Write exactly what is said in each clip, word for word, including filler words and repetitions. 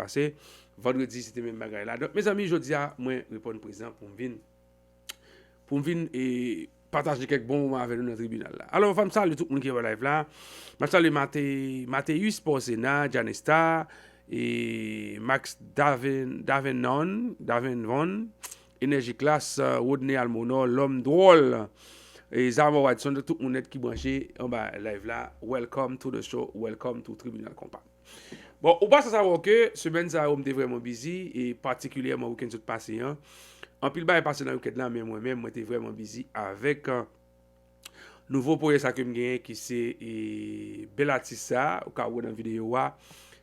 pase. Vandredi, se te menm bagay la. Donk, mezanmi, jodi a, mwen reponn prezan pou m vin, pou m vin e pataje kèk bon moman avè nou nan tribinal la. Alò, fò m salye tout moun ki anba live la. M ap salye Mate-, Mateus Porsena, Janesta, e Max Daven, Davennon, Davenvon, Energy Class, Rodney Almonor, Lòm Dwòl, e Zamor Watson, tout moun nèt ki branche anba live la. Welcome to the show, welcome to Tribinal Konpa. Bon, ou pa san sawa ke semèn sa yo, m te vrèman bizi, e patikilyèman wikenn sot pase an. Anpil bagay pase nan wikenn la, men mwen menm, mwen te vrèman bizi avèk, euh, nouvo pwojè sa ke m genyen, ki se, e, bèl atis sa, ou ka wè nan videyo a,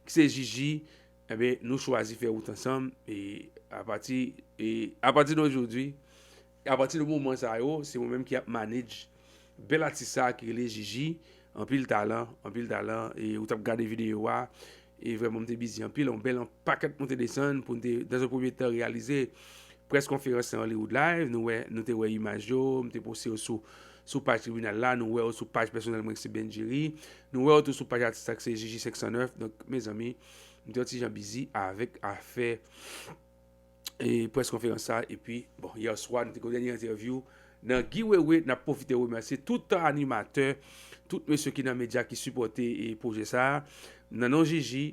ki se Jiji. Enben, nou chwazi fè wout ansanm, e apati, e apati de jodi, apati de moman sa yo, se mwen menm ki ap manage bèl atis sa ki rele Jiji. Anpil talan, anpil talan, e ou t ap gade videyo a, e vrèman, m te bizi anpil, yon bèl, yon pakèt monte desann pou n te, dans un premier temps, reyalize près konferans nan Hollywood Live. Nou wè, nou te wè imaj yo, m te poste yo sou, sou paj tribinal la, nou wè yo sou paj pèsonèl mwen ki se Benjerry, nou wè yo tou sou paj atis la ki se Jiji senk san nèf. Donk, mezanmi, m te yon ti jan bizi avèk afè e près konferans sa, epi, bon, yè swa, nou te gen dènye entèvyou nan Guy Wewe. N ap pwofite remèsye tout animatè, tout mesye ki nan medya ki sipòte, e, pwojè sa. Nan non Jiji,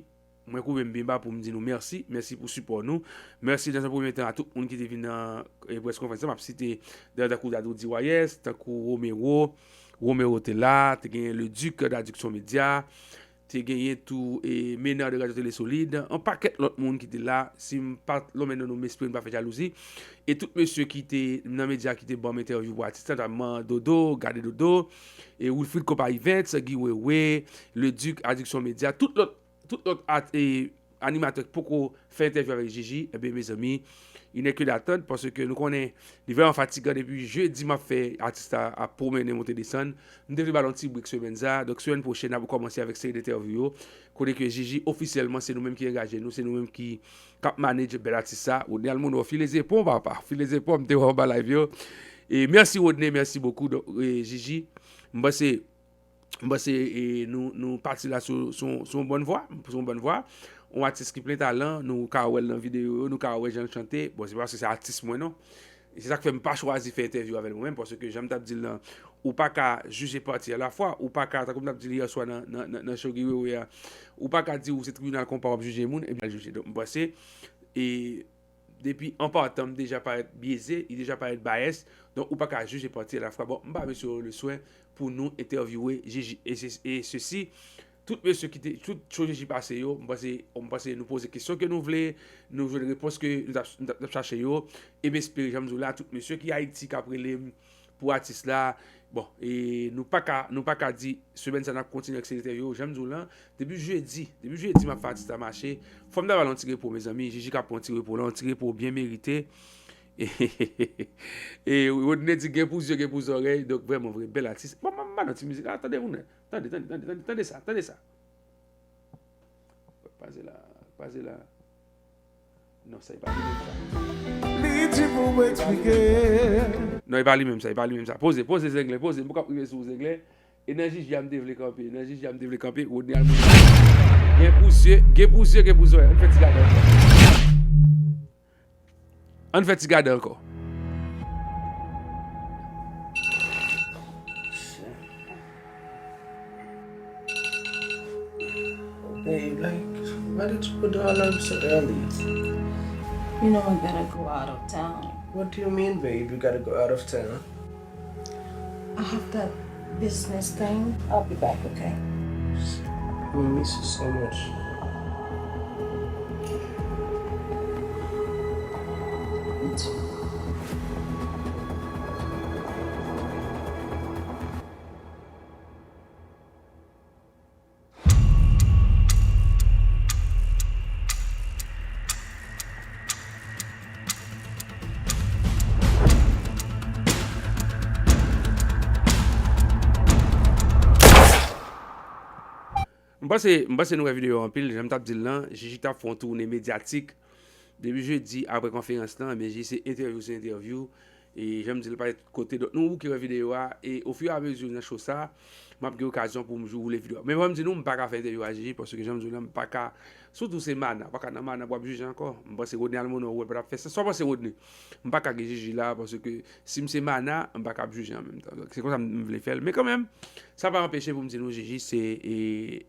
mwen koube m byen ba pou m di nou mèsi, mèsi pou sipò nou. Mèsi dans un premier temps a tout moun ki te vin nan, e, près konferans sa. M ap site, tankou Dadou Diwayès, tankou Romero, Romero te la, te genyen Le Duc, Dadiksyon Medya, te genyen tou, e, Menard de Radio Télé Solide, yon pakèt lòt moun ki te la. Si m pa lonmen non nou, m espere m pa fè jalouzi. E tout mesye ki te nan medya ki te ban m entèvyou pou atis la, notàman Dodo, Gade Dodo, e Wilfrid Compas Events, Guy Wewe, Le Duc, Addiction Media, tout lòt, tout lòt at-, e, animatè ki poko fè entèvyou avèk Jiji, enben, mezanmi, il n'est que d'attendre, paske nou konnen li vrèman fatigan. Depi jedi m ap fè atis la ap pwomennen, monte desann. M te vle ba l yon ti break semèn sa. Donk, semèn pwochèn, n ap kòmanse avèk seri de entèvyou yo. Kote ke Jiji, ofisyèlman, se nou menm ki angaje nou, se nou menm ki, k ap manage bèl atis sa. Rodney Almonor, file zepon, papa. File zepon, m te wè w anba live yo. E mèsi, Rodney, mèsi bokou. Donk, e, Jiji, m panse, M panse, e, nou, nou pati la sou, sou, sou yon bòn vwa, sou yon bòn vwa. Yon atis ki plen talan, nou ka wè l nan videyo yo, nou ka wè jan l chante. Bon, se pa paske se atis mwen, non. E se sa k fè m pa chwazi fè entèvyou avè l mwen menm, paske jan m t ap di l lan, ou pa ka jije pati alafwa, ou pa ka, tankou m t ap di l yè swa nan, nan, nan, nan show Guy Wewe a, ou pa ka di ou se tribinal konpa w ap jije moun, epi al jije. Donk, m panse, e, depi an patan, m deja parèt byeze, li deja parèt bias, donk ou pa ka jije pati alafwa. Bon, m pa mesye yo le swen pou nou entèvyouwe Jiji. E se, e sesi, tout mesye ki te, tout cho Jiji pase yo, m panse, m panse nou poze kesyon ke nou vle, nou jwenn repons ke nou t ap, nou t ap, nou t ap chache yo, e m espere, jan m di w la, tout mesye ki Ayiti k ap rele m, pou atis la. Bon, e nou pa ka, nou pa ka di semèn sa n ap kontinye ak seri entèvyou yo, jan m di w lan, depi jedi, depi jedi m ap fè atis la mache. Fò m ta ba l yon ti repo, mezanmi. Jiji ka pran yon ti repo la, yon ti repo byen merite. E, e Rodney di gen pou zye, gen pou zòrèy. Donk, vrèman vre, bèl atis. Bon, m, m ba nou ti mizik la, tande moun. Tande, tande, tande, tande, tande sa, tande sa. Paze la, paze la. Non, sa e pa li menm sa. Li di pou mwen eksplike. Non, e pa li menm sa, e pa li menm sa. Poze, poze, Zenglen, poze. M poko ap rive sou Zenglen. E nan Jiji a m te vle kanpe, nan Jiji a m te vle kanpe. Rodney Almonor. Gen pou zye, gen pou zye, gen pou zòrèy. Ann fè ti gade ankò. Ann fè ti gade ankò. Babe, like, why did you put the alarm so early? You know I gotta go out of town. What do you mean, babe? You gotta go out of town? I have that business thing. I'll be back, okay? I miss you so much. Me too. M panse, m panse nou wè videyo a anpil, jan m t ap di l lan, Jiji t ap fè yon toune medyatik. Depi jedi, apre konferans lan, men Jiji se entèvyou sou entèvyou. E jan m di l pa t kote. Donk, nou bouke wè videyo a. E ofiramezi nan show sa, m ap gen okazyon pou m jou woule videyo a. Men ban m di nou, m pa ka fè entèvyou a Jiji, paske jan m di w la, m pa ka, sitou se Mana, pa ka nan Mana pou ap jije ankò. M panse Rodney Almono, ou wè, pa t ap fè sa. Sa w panse, Rodney? M pa ka gen Jiji la, paske si m se Mana, m pa ka ap jije an menm tan. Donk, se konsa m vle fè l. Men kanmenm, sa pa anpeche pou m di nou, Jiji se e,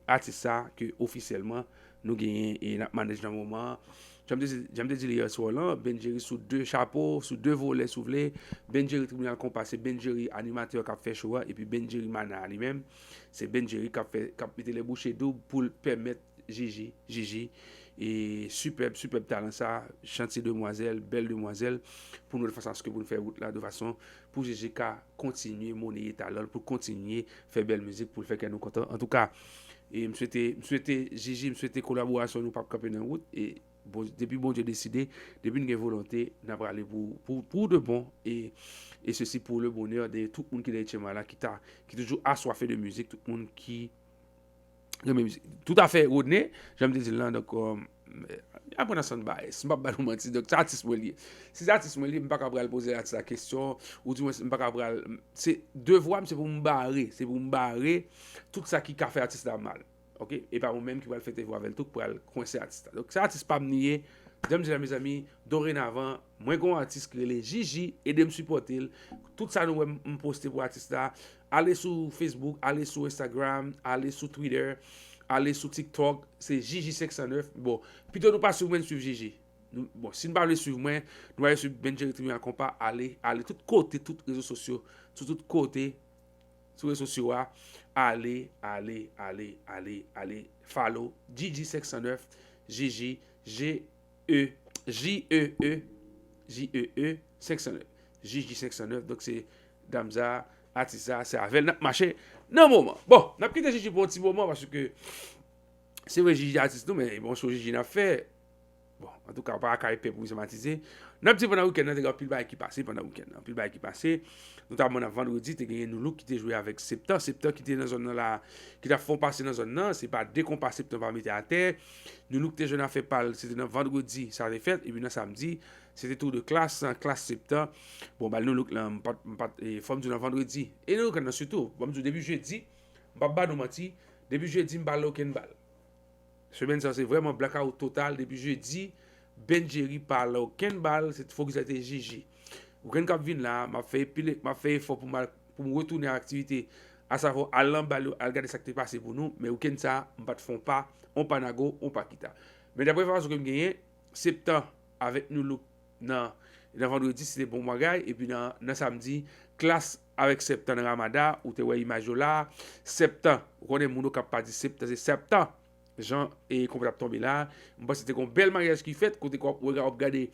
atis sa ke ofisyèlman nou genyen e n ap manage nan moman an. Jan m te, jan m te di l yè swa lan, Benjerry sou de chapo, sou de volè, si w vle. Benjerry Tribinal Konpa, se Benjerry animatè k ap fè show a, epi Benjerry Mana li menm, se Benjerry k ap fè, k ap mete les bouchées doubles pou l pèmèt Jiji, Jiji, e sipèb, sipèb talan sa, chantye demwazèl, bèl demwazèl, pou nou de fason aske pou nou fè wout la, de fason pou Jiji ka kontinye moneye talan l, pou l kontinye fè bèl mizik, pou l fè kè nou kontan. Antouka, e m swete, m swete Jiji, m swete kolaborasyon nou p ap kanpe nan wout, e bon, depi Bondye deside, depi n gen volonte, n ap prale pou, pou, pou de bon, e, e sesi pou le bonè de tout moun ki nan Etchenmay la, ki ta, ki toujou aswafe de mizik, tout moun ki renmen mizik. Toutafè, Rodney, jan m te di l lan, donk, euh, apre nan sann bay, si m p ap ba nou manti, donk, se atis mwen li ye. Si se atis mwen li ye, m pa ka pral poze atis la kesyon, ou di mwen, m pa ka pral, se devwa m, se pou m bare, se pou m bare tout sa ki ka fè atis la mal. Ok? E pa ou menm ki pral fè entèvyou avè l tou, ki pral kwense atis la. Donk, se atis pa m li ye. Jan m di la, mezanmi, dorenavan, mwen gen yon atis ki rele Jiji, ede m sipòte l. Tout sa nou wè m, m poste pou atis la, ale sou Facebook, ale sou Instagram, ale sou Twitter, ale sou TikTok, se Jiji senk san nèf. Bon, pito nou pa swiv mwen, swiv Jiji. Nou, bon, si n pa vle swiv mwen, nou ale swiv Benjerry Tribinal Konpa, ale, ale tout kote, tout rezo sosyo, sou tout kote, sou rezo sosyo a, ale, ale, ale, ale, ale, follow, Jiji senk san nèf, Jiji, J E, J E E, J E E senk san nèf, Jiji senk san nèf, donk se dam sa, atis sa, se avè l n ap mache nan moman. Bon, n ap kite Jiji pou yon ti moman, paske se vre Jiji atis nou, men bon, show Jiji n ap fè. Bon, antouka, pa ka epè pou sematize. N ap di pandan wikenn nan, te gen anpil bagay ki pase pandan wikenn nan. Anpil bagay ki pase. Notaman nan vandredi, te genyen Nu-Look ki te jwe avèk Septan. Septan ki te nan zòn nan la, ki t ap fè yon pase nan zòn nan. Se pa de konpa Septan pa mete atè. Nu-Look te jwenn afè pa l, se te nan vandredi, sa te fèt. Epi nan samdi, se te tou de Klass, Klass Septan. Bon, bal Nu-Look lan, m pa t, m pa t, e, fò m di w nan vandredi. E nan wikenn nan sitou, ban m di w depi jedi, m p ap ba nou manti, depi jedi, m pa lè okenn bal. Semèn sa se vrèman blackout total. Depi jedi, Benjerry pa lè okenn bal, se fokis la te Jiji. Wikenn k ap vin la, m ap fè pile, m ap fè efò pou m al, pou m retounen ak aktivite, asavwa al nan bal yo, al gade sa k te pase pou nou, men wikenn sa, m pa t fè yon pa, yon pa nago, yon pa kita. Men daprè enfòmasyon ke m genyen, Septan avèk Nu-Look nan, nan vandredi, se te bon bagay, epi nan, nan samdi, Klass avèk Septan nan Ramada, ou te wè imaj yo la, Septan, ou konnen moun yo k ap pati Septan, se Septan, jan e konpa t ap tonbe la, m panse te gon bèl maryaj ki fèt, kote w ap, w ap gade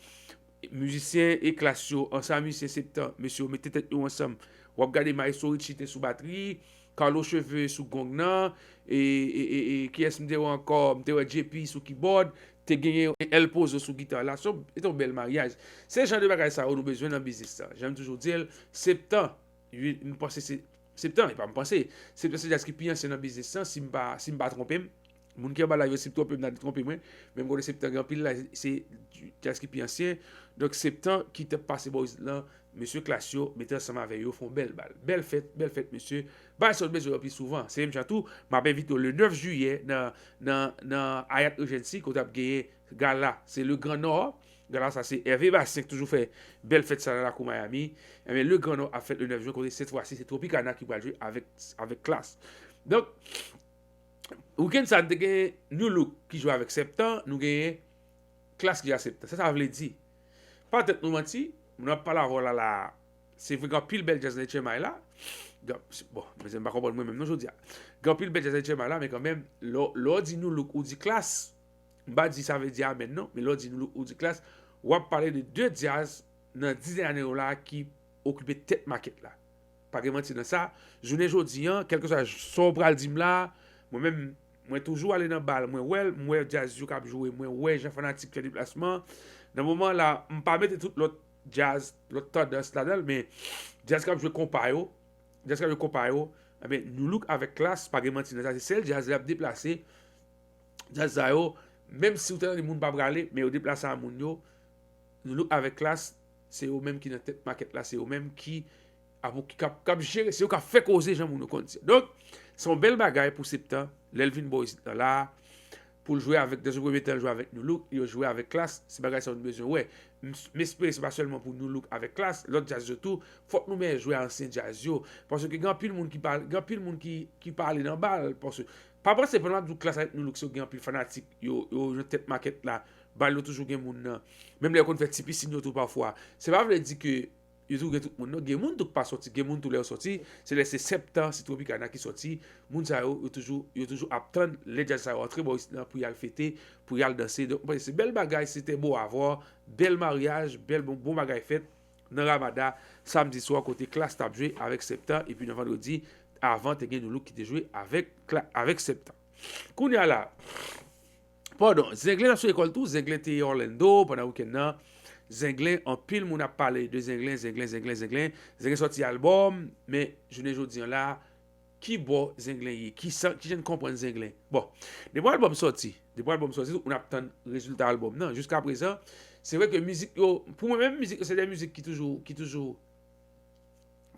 mizisyen e Klass yo ansanm, mizisyen Septan, mesye yo mete tèt yo ansanm, w ap gade Maestro Richie te sou batri, Carlo Cheveux sou gong nan, e, e, e, e kiyès m te wè ankò? M te wè J P sou keyboard, te genyen El Pozo sou gita la. Se te yon bèl maryaj. Se jan de bagay sa yo nou bezwen nan biznis lan. Jan m toujou di l, Septan, wi, m panse se Septan, e pa m panse. Septan se djaz ki pi ansyen nan biznis lan, si m pa, si m pa twonpe m. Moun ki anba live yo, si m twonpe m, n a detwonpe mwen. Men m konnen Septan gen anpil la, se djaz ki pi ansyen. Donk, Septan ki t ap pase bò isit lan, mesye Klass yo mete ansanm avè yo, fè yon bèl bal. Bèl fèt, bèl fèt, mesye. Bagay sa yo bezwen yo pi souvan. Se menm jan tou, m ap envite w le nèf jiyè nan, nan, nan Hyatt Regency, kote ap genyen gala, se Le Grand Nord. Gala sa se Hervé Bastien ki toujou fè bèl fèt sa nan lakou Miami. Ebyen, Le Grand Nord ap fèt le nèf jen, kote sèt fwa si se Tropicana ki pral jwe avèk, avèk Klass. Donk, wikenn sa, n te gen Nu-Look ki jwe avèk Septan, nou genyen Klass ki jwe ak Septan. Sa sa vle di? Pa tèt nou manti, moun ap pale avè w la la, se vre gen anpil bèl djaz nan H M I la. Gen, bon, mezanmi, m pa konprann mwen menm non jodi a. Gen anpil bèl djaz nan H M I la, men kanmenm, lè w, lè w di Nu-Look ou di Klass, m pa di sa vle di amèn non, men lè w di Nu-Look ou di Klass, w ap pale de de djaz nan diz dènye ane yo la ki okipe tèt makèt la. Pa gen manti nan sa. Jounen jodi an, kèlkeswa sa w pral di m la, mwen menm, mwen toujou ale nan bal, mwen wè l, m wè djaz yo k ap jwe, mwen wè jan fanatik fè deplasman. Nan moman la, m pa mete tout lòt djaz, lòt tandans ladan l, men djaz k ap jwe konpa yo, djaz k ap jwe konpa yo, ebyen, Nu-Look avèk Klass, pa gen manti nan sa, se sèl djaz lè y ap deplase, djaz sa yo, menm si w te tande moun pa prale, men yo deplase a moun yo, Nu-Look avèk Klass, se yo menm ki nan tèt makèt la, se yo menm ki ap, ki ap, k ap jere, se yo k ap fè koze, jan moun yo konn di. Donk, se yon bèl bagay pou Septan, lè l vin bò isit la, pou l jwe avèk, dans un premier temps, l jwe avèk Nu Look, yo jwe avèk Klass, se bagay sa yo nou bezwen wè. M, m espere se pa sèlman pou Nu Look avèk Klass, lòt djaz yo tou, fòk nou mèt jwe a ansyen djaz yo. Paske gen anpil moun ki pale, gen anpil moun ki, ki pale nan bal, paske pa panse pandan m ap di w Klass avèk Nu Look, se yo gen anpil fanatik, yo, yo nan tèt makèt la, bal yo toujou gen moun nan. Menm lè yo konn fè ti pisin yo tou pafwa. Se pa vle di ke yo tou gen tout moun non. Gen moun tou k pa sòti, gen moun tou lè yo sòti, se lè se Septan, se Tropicana ki sòti. Moun sa yo, yo toujou, yo toujou ap tann lè djaz sa yo antre bò isit la pou y al fete, pou y al danse. Donk, mwen panse se bèl bagay, se te bo avò, bèl maryaj, bèl bon, bon bagay fèt nan Ramada, samdi swa, kote Klass t ap jwe avèk Septan, epi nan vandredi, avan te gen Nu Look ki te jwe avèk, Kla-, avèk Septan. Kounye a la, padon, Zenglen t ap sou lekòl tou, Zenglen te Orlando pandan wikenn nan. Zenglen, anpil moun ap pale de Zenglen, Zenglen, Zenglen, Zenglen. Zenglen sòti albòm, men jounen jodi an la, ki bò Zenglen ye? Ki sa, ki jan n konprann Zenglen? Bon, depi albòm sòti, depi albòm sòti, tout moun ap tann rezilta albòm nan. Jiska prezan, se vre ke mizik yo, pou mwen menm, mizik yo se de mizik ki toujou, ki toujou,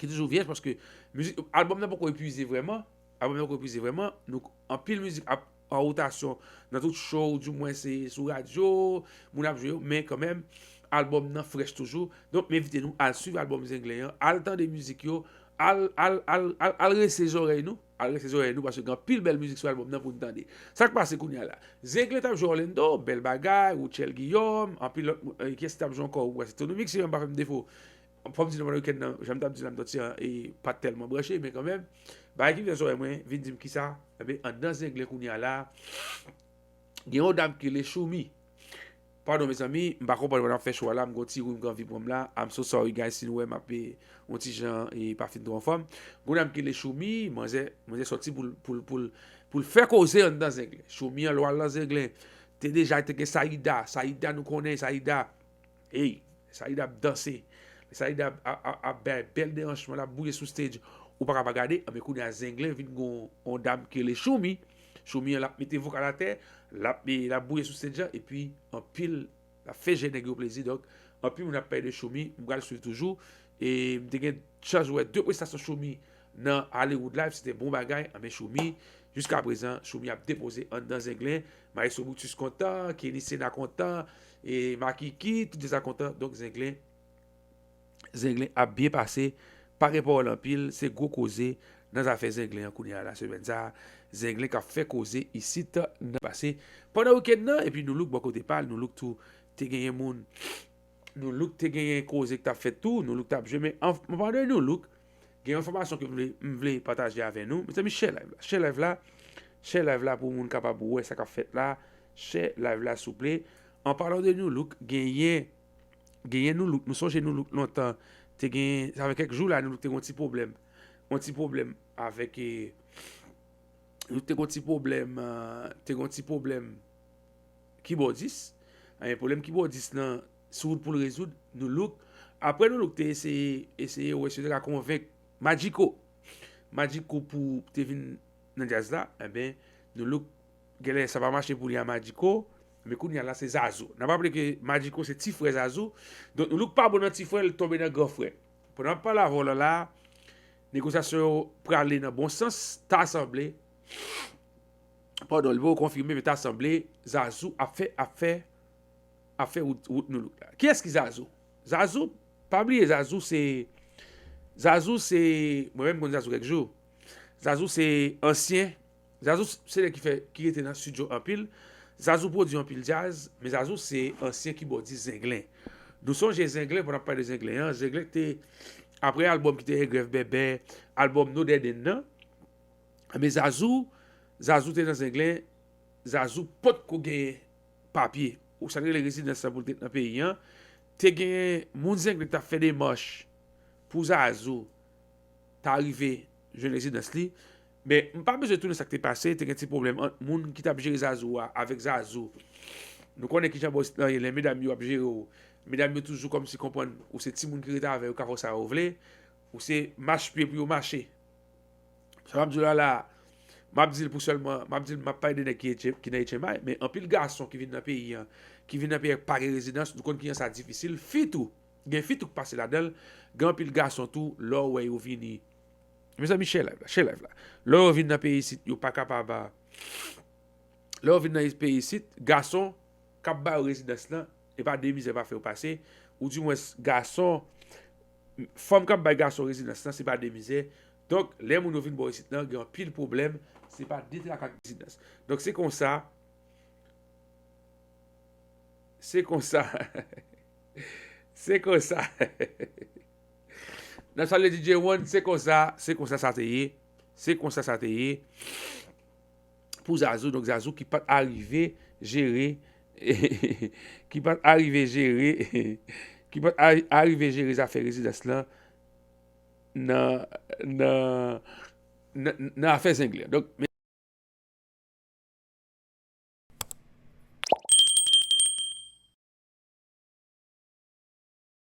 ki toujou vyèj, paske mizik, albòm nan poko epuize vrèman, albòm nan poko epuize vrèman, nou, anpil mizik ap an wotasyon nan tout show, di mwen se sou radyo, moun ap jwe yo, men kanmenm, albòm nan frèch toujou. Donk, m envite nou al swiv albòm Zenglen an, al tande mizik yo, al, al, al, al, al rese zòrèy nou, al rese zòrèy nou, paske gen anpil bèl mizik sou albòm nan pou n tande. Sa k pase kounye a la? Zenglen t ap jwe Orlando, bèl bagay, Rutshelle Guillaume, anpil lòt moun, eh, kiyès ki t ap jwe ankò? Ou wè, se Tonomix, si m pa fè m defo. Fò m di nou pandan wikenn nan, jan m t ap di la, m t ap ti, eh, pa tèlman branche, men kanmenm, bagay ki vin nan zòrèy mwen, vin di m kisa, enben, anndan Zenglen kounye a la, gen yon dam ki rele Choumi. Padon, mezanmi, m pa konprann pandan m ap fè cho a la, m gon ti ri m gen anvi pran m la. I'm so sorry, guys, si nou wè m ap, eh, yon ti jan, eh, pa fin twò anfòm. Gon dam ki rele Choumi, manzè, manzè sòti pou l, pou l, pou l, pou l fè koze anndan Zenglen. Choumi an lwa l nan Zenglen. Te deja te gen Saïda. Saïda, nou konnen Saïda. Ey, Saïda ap danse. Saïda ap, ap, ap, ap bay bèl deranjman, l ap bouye sou stage. Ou pa ka pa gade, anben kounye a Zenglen vin gon yon dam ki rele Choumi. Choumi an, l ap mete vokal atè, l ap, l ap bouye sou stage la, epi anpil, l ap fè jèn nèg yo plezi. Donk, anpil moun ap pale de Choumi, m pral swiv toujou. E m te gen chans wè de prestasyon Choumi nan Hollywood Live, se te bon bagay, anben Choumi, jiska prezan, Choumi ap depoze anndan Zenglen, Maestro Brutus kontan, Kenny Sena kontan, e Makiki, tout de sa kontan, donk Zenglen, Zenglen ap byen pase, pa gen pawòl anpil, se gwo koze nan zafè Zenglen an kounye a la semèn sa a, Zenglen k ap fè koze isit nan pase pandan wikenn nan, epi Nu Look bò kote pa l, Nu Look tou te genyen moun, Nu Look te genyen koze k t ap fèt tou, Nu Look t ap jwe, men an, an palan de Nu Look, gen yon enfòmasyon ke m vle, m vle pataje avè nou. Mezanmi, share live la, share live la, share live la pou moun kapab wè sa k ap fèt la, share live la souple. An palan de Nu Look, genyen, genyen Nu Look, nou sonje Nu Look lontan, te gen, sa fè kèk jou la, Nu Look te gen yon ti pwoblèm, yon ti pwoblèm avèk, eh, Nou te gon ti pwoblèm, eh, te gon ti pwoblèm kibòdis. Anyen pwoblèm kibòdis nan sou wout pou l rezoud, Nu Look. Apre Nu Look te eseye, eseye wè si yo te ka konvenk Madjiko. Madjiko pou te vin nan djaz la, enben, Nu Look genlè sa pa mache pou li a Madjiko, men kounye a la se Zazou. N ap raple ke Madjiko se ti frè Zazou. Donk, Nu Look pa bon nan ti frè, l tonbe nan gran frè. Pandan m ap pale avè w la la, negosyasyon yo prale nan bon sans, ta sanble, padon, li poko konfime, men ta sanble, Zazou ap fè, ap fè, ap fè wout, wout Nu Look la. Kiyès ki Zazou? Zazou, pa bliye Zazou se, Zazou se, mwen menm m konn Zazou kèk jou. Zazou se ansyen, Zazou se nèg ki fè, ki rete nan estidyo anpil. Zazou pwodui anpil djaz, men Zazou se ansyen kibòdis Zenglen. Nou sonje Zenglen, pandan n ap pale de Zenglen an, Zenglen te, apre albòm ki te Egrèv Bèbè, albòm No Dead End nan, men Zazou, Zazou te nan Zenglen, Zazou potko genyen papye, ou sa n rele rezidans lan pou l te nan peyi an. Te genyen moun Zenglen k t ap fè demach pou Zazou ta rive jwenn rezidans li. Men, m pa bezwen tounen sa k te pase, te gen ti pwoblèm ant moun ki t ap jere Zazou a avèk Zazou. Nou konnen kijan bòs lan ye, lè medam yo ap jere w, medam yo toujou kòmsi konprann ou se timoun ki rete avè yo, ka fè w sa yo vle, ou se machpye pou yo mache. Sa m ap di w la la, m ap di l pou sèlman, m ap di l, m ap pale de nèg ki H M, ki nan H M I, men anpil gason ki vin nan peyi an, ki vin nan peyi an pa gen rezidans, nou konn kijan sa difisil, fi tou. Gen fi tou k pase ladan l, gen anpil gason tou, lè w wè yo vini. Mezanmi, share live la, share live la. Lè yo vin nan peyi isit, yo pa kapab, lè yo vin nan peyi isit, gason k ap ba yo rezidans lan, e pa de mizè pa fè yo pase, ou dimwens gason, fanm k ap bay gason rezidans lan, se pa de mizè. Donk, lè moun yo vin bò isit lan, gen anpil pwoblèm, se pa de traka k rezidans. Donk, se konsa, se konsa, se konsa. N ap salye D J One, se konsa, se konsa sa te ye, se konsa sa te ye. Pou Zazou, donk Zazou ki pa t arive jere, ki pa t arive jere, ki pa t ari- arive jere zafè rezidans lan nan, nan, nan, nan afè Zenglen. Donk,